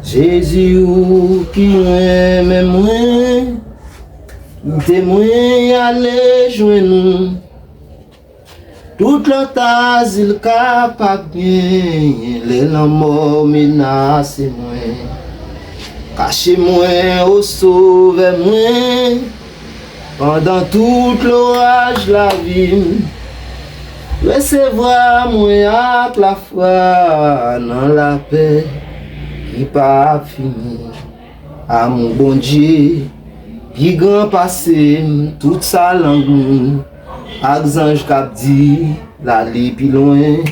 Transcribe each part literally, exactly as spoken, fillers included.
Jezi, ou ki renmen mwen, kite mwen ale jwenn ou. Tout lòt azil kapab genyen, lè lanmò menase mwen. Kache mwen, o Sovè mwen, pandan tout loraj lavi m. Resevwa mwen ak lafwa nan lapè ki p ap fini. Amou Bondye pi gran pase m, tout sa lang mwen ak zanj k ap di l ale pi lwen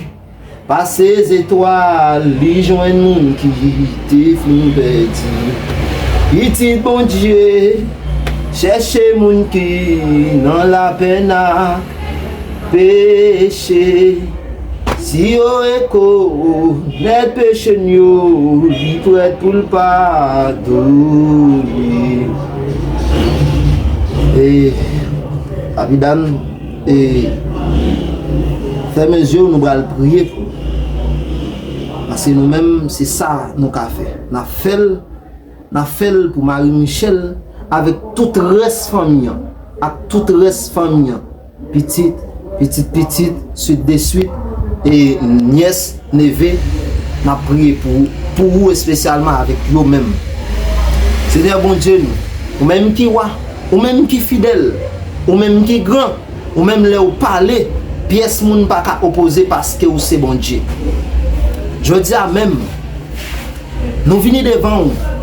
pase zetwal, li jwenn moun ki te fin pèdi. Pitit Bondye, chèche moun ki nan lapenn ak peche. Si yo rekonèt peche n yo, li prèt pou l padone. E, Papi Dan, e, fèmen zye w, nou pral priye pou ou. Paske nou menm, se sa nou ka fè. N ap fè l, n ap fè l pou Marie Michelle, avèk tout rès fanmi an, ak tout rès fanmi an, pitit, pitit pitit, swit de swit, e nyès, neve, n ap priye pou, pou ou espesyalman avèk yo menm. Senyè Bondye nou, ou menm ki wa, ou menm ki fidèl, ou menm ki gran, ou menm lè ou pale, pyès moun pa ka opoze paske ou se Bondye. Jodi a menm, nou vini devan ou,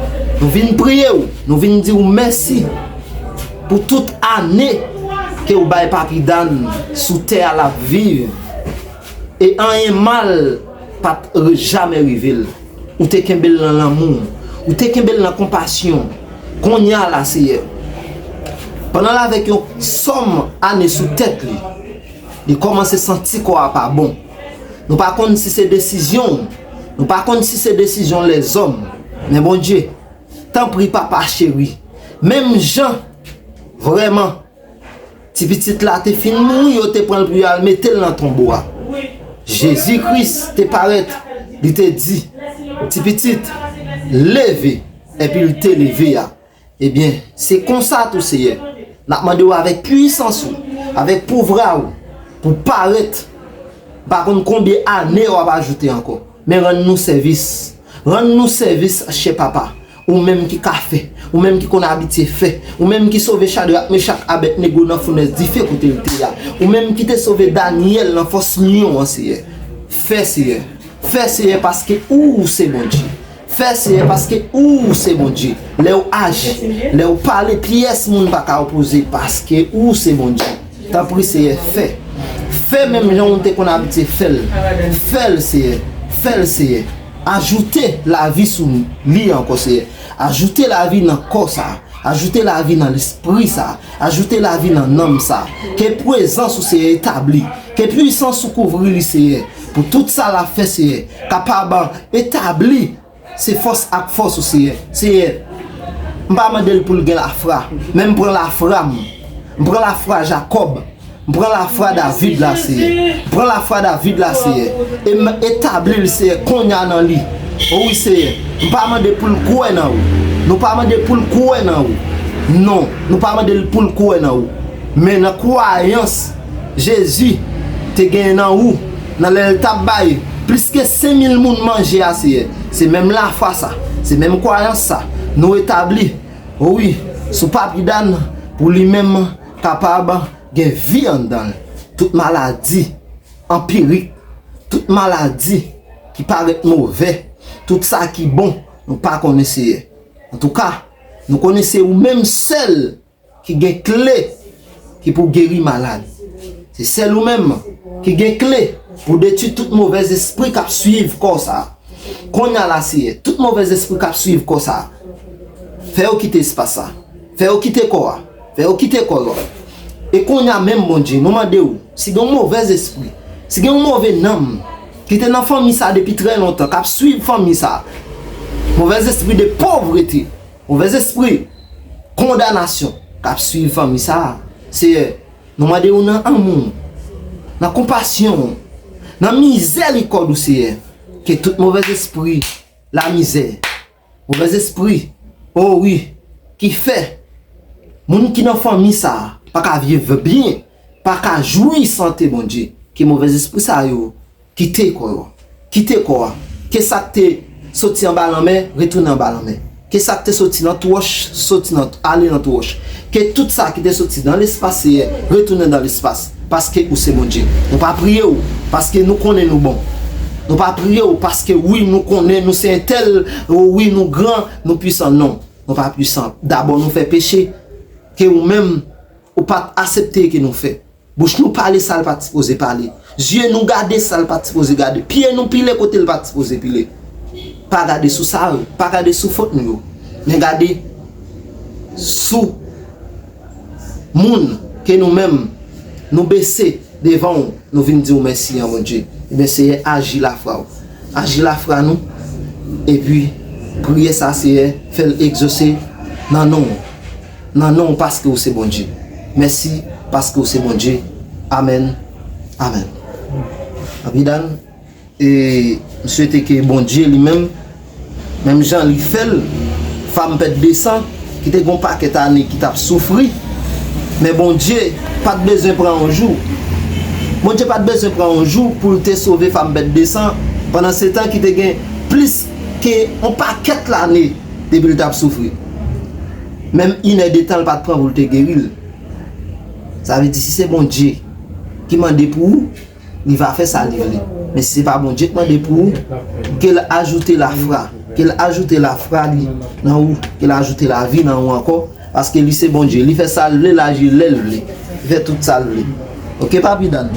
nou vin priye ou, nou vin di ou mèsi pou tout ane ke ou bay Papi Dan sou tè a l ap viv, e anyen mal pa t r-, jamè rive l. Ou te kenbe l nan lanmou, ou te kenbe l nan konpasyon. Kounye a la, Seyè, pandan l avèk yon sòm ane sou tèt li, li kòmanse santi kò a pa bon. Nou pa konn si se desizyon w, nou pa konn si se desizyon lèzòm, men Bondye, tanpri, Papa cheri, menm jan, vrèman, ti pitit la te fin mouri, yo te pran l pou yo al mete l nan tonbo a. Jezi Kris te parèt, li te di, "Ti pitit, leve," epi l te leve a. Ebyen, se konsa tou, Seyè, n ap mande w avèk pwisans ou, avèk pouvwa ou, pou parèt, m pa konn konbyen ane w ap ajoute ankò, men rann nou sèvis. Rann nou sèvis, chè Papa. Ou menm ki ka fè, ou menm ki konn abitye fè, ou menm ki sove Chadrak, Mechak, Abèdnego nan founès dife kote l te ye a, ou menm ki te sove Danyèl nan fòs lyon an, Seyè. Fè, Seyè. Fè, Seyè, paske ou, ou se Bondye. Fè, Seyè, paske ou, ou se Bondye. Lè w aji, lè w pale, pyès moun pa ka opoze, paske ou, ou se Bondye. Tanpri, Seyè, fè. Fè menm jan ou te konn abitye fè l. Fè l, Seyè. Fè l, Seyè. Ajoute lavi sou li ankò, Seyè. Ajoute lavi nan kò sa a. Ajoute lavi nan lespri sa a. Ajoute lavi nan nanm sa a. Ke prezans ou, Seyè, etabli. Ke pwisans ou kouvri li, Seyè. Pou tout sa l ap fè, Seyè, kapab etabli se fòs ak fòs ou, Seyè. Seyè, m pa mande l pou l gen lafwa, men m pran lafwa m. M pran lafwa Jakòb. M pran lafwa David la, Seyè. M pran lafwa David la, Seyè. E m etabli l, Seyè, kounye a nan li. O wi, Seyè. M pa mande pou l kwè nan ou. Nou pa mande pou l kwè nan ou. Non, nou pa mande l pou l kwè nan ou. Men nan kwayans Jezi te genyen nan ou, nan lè l t ap bay plis ke senk mil moun manje a, Seyè. Se menm lafwa sa, se menm kwayans sa nou etabli, o wi, sou Papi Dan, pou li menm kapab gen vi anndan l. Tout maladi anpirik, tout maladi ki parèt movè, tout sa ki bon, nou pa konnen, Seyè. Antouka, nou konnen se ou menm sèl ki gen kle ki pou geri malad. Se sèl ou menm ki gen kle pou detwi tout movèz espri k ap swiv kò sa a. Kounye a la, Seyè, tout movèz espri k ap swiv kò sa a, fè yo kite espas sa. Fè yo kite kò a. Fè yo kite kò yo. E kounye a menm, Bondye, nou mande w, si gen yon movèz espri, si gen yon move nanm ki te nan fanmi sa a depi trè lontan, k ap swiv fanmi sa a, movèz espri de povrete, movèz espri kondanasyon k ap swiv fanmi sa a, Seyè, nou mande w nan anmou w, nan konpasyon w, nan mizèrikòd ou, Seyè, ke tout movèz espri lamizè, movèzespri, o wi, ki fè moun ki nan fanmi sa a pa ka viv byen, pa ka jwi sante Bondye. Ke movèzespri sa yo kite kò yo. Kite kò a. Ke sa k te soti anba lanmè, retounen anba lanmè. Ke sa k te soti nan twòch, soti nan, ale nan twòch. Ke tout sa ki te soti nan lespas, Seyè, retounen nan lespas. Paske ou se Bondye. Nou pa priye w paske nou konnen nou bon. Nou pa priye w paske, wi, nou konnen nou se entèl, o wi, nou gran, nou pwisan. Non, nou pa pwisan. Dabò, nou fè peche ke ou menm, ou pa t aksepte ke nou fè. Bouch nou pale sa l pa t sipoze pale. Zye nou gade sa l pa t sipoze gade. Pye nou pile kote l pa t sipoze pile. Pa gade sou sa yo. Pa gade sou fot nou yo. Men gade sou moun ke nou menm nou bese devan w, nou vin di w mèsi an, Bondye. Ebyen, Seyè, aji lafwa w. Aji lafwa nou. Epi, priyè sa, Seyè, fè l egzose nan non w. Nan non w, paske w se Bondye. Mèsi paske w se Bondye. Amèn. Amèn. Papi Dan, e m swete ke Bondye li menm, menm jan li fè l, fanm pèt de san, ki te gon pakèt ane ki t ap soufri, men Bondye pa t bezwen pran yon jou. Bondye pa t bezwen pran yon jou pou l te sove fanm pèt de san, pandan se tan ki te gen plis ke yon pakèt lane depi l t ap soufri. Menm inè de tan l pa t pran pou l te geri l. Sa vle di, si se Bondye ki mande pou ou, li va fè sa li vle. Men si se pa Bondye ki mande pou ou, ke l ajoute lafwa, ke l ajoute lafwa li nan ou, ke l ajoute lavi nan ou ankò, paske li se Bondye, li fè sa l vle, l aji lè l vle, li fè tout sa l vle. Oke, Papi Dan?